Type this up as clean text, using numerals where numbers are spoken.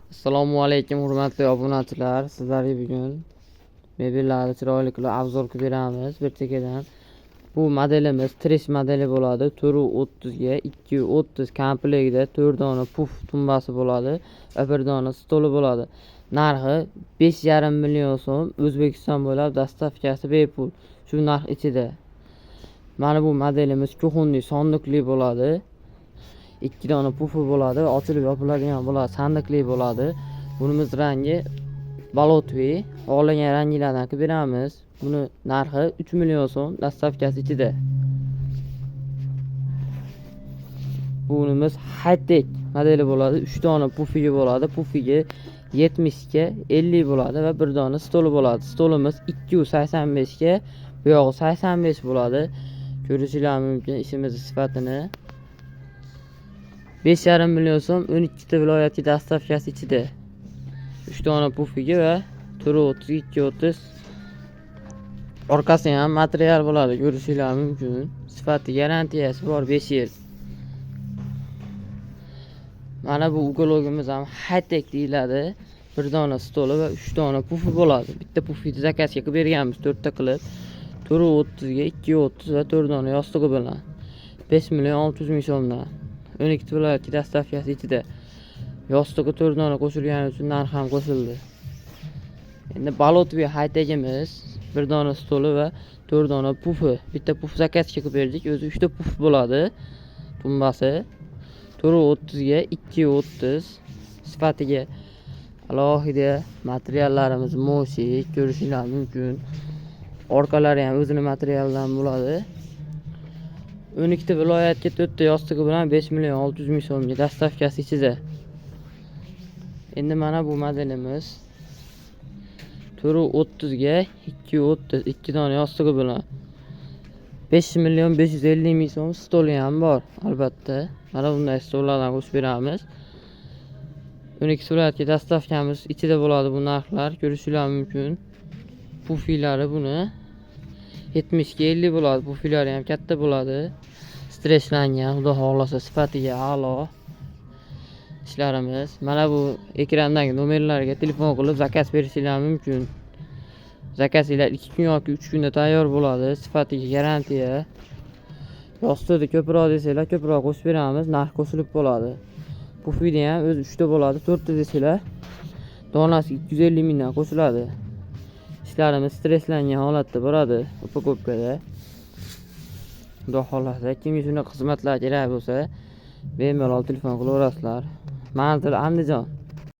Assalomu alaykum, hurmatli obunachilar. Sizlarga bugun mebellarni chiroyli qilib обзор qilib beramiz bir chekkadan. Bu modelimiz Trish modeli bo'ladi. 4.30 ga 2.30 komplektida 4 dona puf tumbasi bo'ladi va 1 dona stoli bo'ladi. Narxi 5,5 million so'm, O'zbekiston bo'ylab доставка si bepul. Shu narx ichida. Mana bu modelimiz кухонный sandiqli bo'ladi. 2 dona pufi bo'ladi, ochilib yopiladigan bo'ladi, sandiqli bo'ladi. Bunimiz rangi болотовый, xohlagan ranglardan qilib beramiz. Buni narxi 3 million so'm, доставка si ichida. Bunimiz high-tech modeli bo'ladi, 3 dona pufigi bo'ladi, pufigi 70 ga 50 bo'ladi va 1 dona stoli bo'ladi. Stolimiz 285 ga, bu yog'i 85 bo'ladi. Ko'rishinglar mumkin ishimizni sifatini. 5,5 million so'm, 12 ta viloyatga доставка si ichida. 3 dona pufigi va 4.30 2.30, orqasi ham material bo'ladi, ko'rishinglar mumkin. Sifati garantiyasi bor 5 yil. Mana bu уголок imiz ham high-tech deyiladi. 1 dona stoli va 3 dona pufi bo'ladi. Bitta pufini заказ ga qilib berganmiz 4 ta qilib. 4.30 ga 2.30 va 4 dona yostig'i bilan. 5 million 600 ming so'mdan. 12 viloyatga доставка si ichida. Yostig'i 4 dona qo'shilgani uchun narx ham qo'shildi. Endi болотовый high-techimiz 1 dona stoli va 4 dona pufi. Bitta puf заказ ga qilib berdik. O'zi 3 ta puf bo'ladi. Tumbasi 4.30 ga 2.30, sifatiga alohida materiallarimiz moshik, ko'rishinglar mumkin. Orqalari ham o'zini materialidan bo'ladi. 12 ta viloyatga 4 ta yostig'i bilan 5 million 600 ming so'mga, доставка si ichida. Endi mana bu modelimiz 4.30 ga 2.30, 2 dona yostig'i bilan 5 million 550 ming so'm, stoli ham bor albatta. Mana bunday stollardan qo'shib beramiz. 12 viloyatga доставка miz ichida bo'ladi bu narxlar, ko'rishinglar mumkin. Pufilari buni 70 ga 50 bo'ladi. Pufilari ham katta bo'ladi. Stresslangan, xudo xohlasa sifatiga a'lo ishlarimiz. Mana bu ekrandagi nomerlarga telefon qilib заказ berishinglar mumkin. Заказ inglar 2 kun yoki 3 kunda tayyor bo'ladi. Sifatiga garantiya. Yostiqni ko'proq desanglar, ko'proq qo'shib beramiz, narx qo'shilib bo'ladi. Pufida ham o'zi 3 ta bo'ladi, 4 ta desanglar, donasi 250 mingdan qo'shiladi. Ishlarimiz stresslangan holatda boradi упаковка da. Xudo xohlasa, kimga shunaqa xizmatlar kerak bo'lsa, bemalol telefon qilaverasizlar. Manzil Andijon.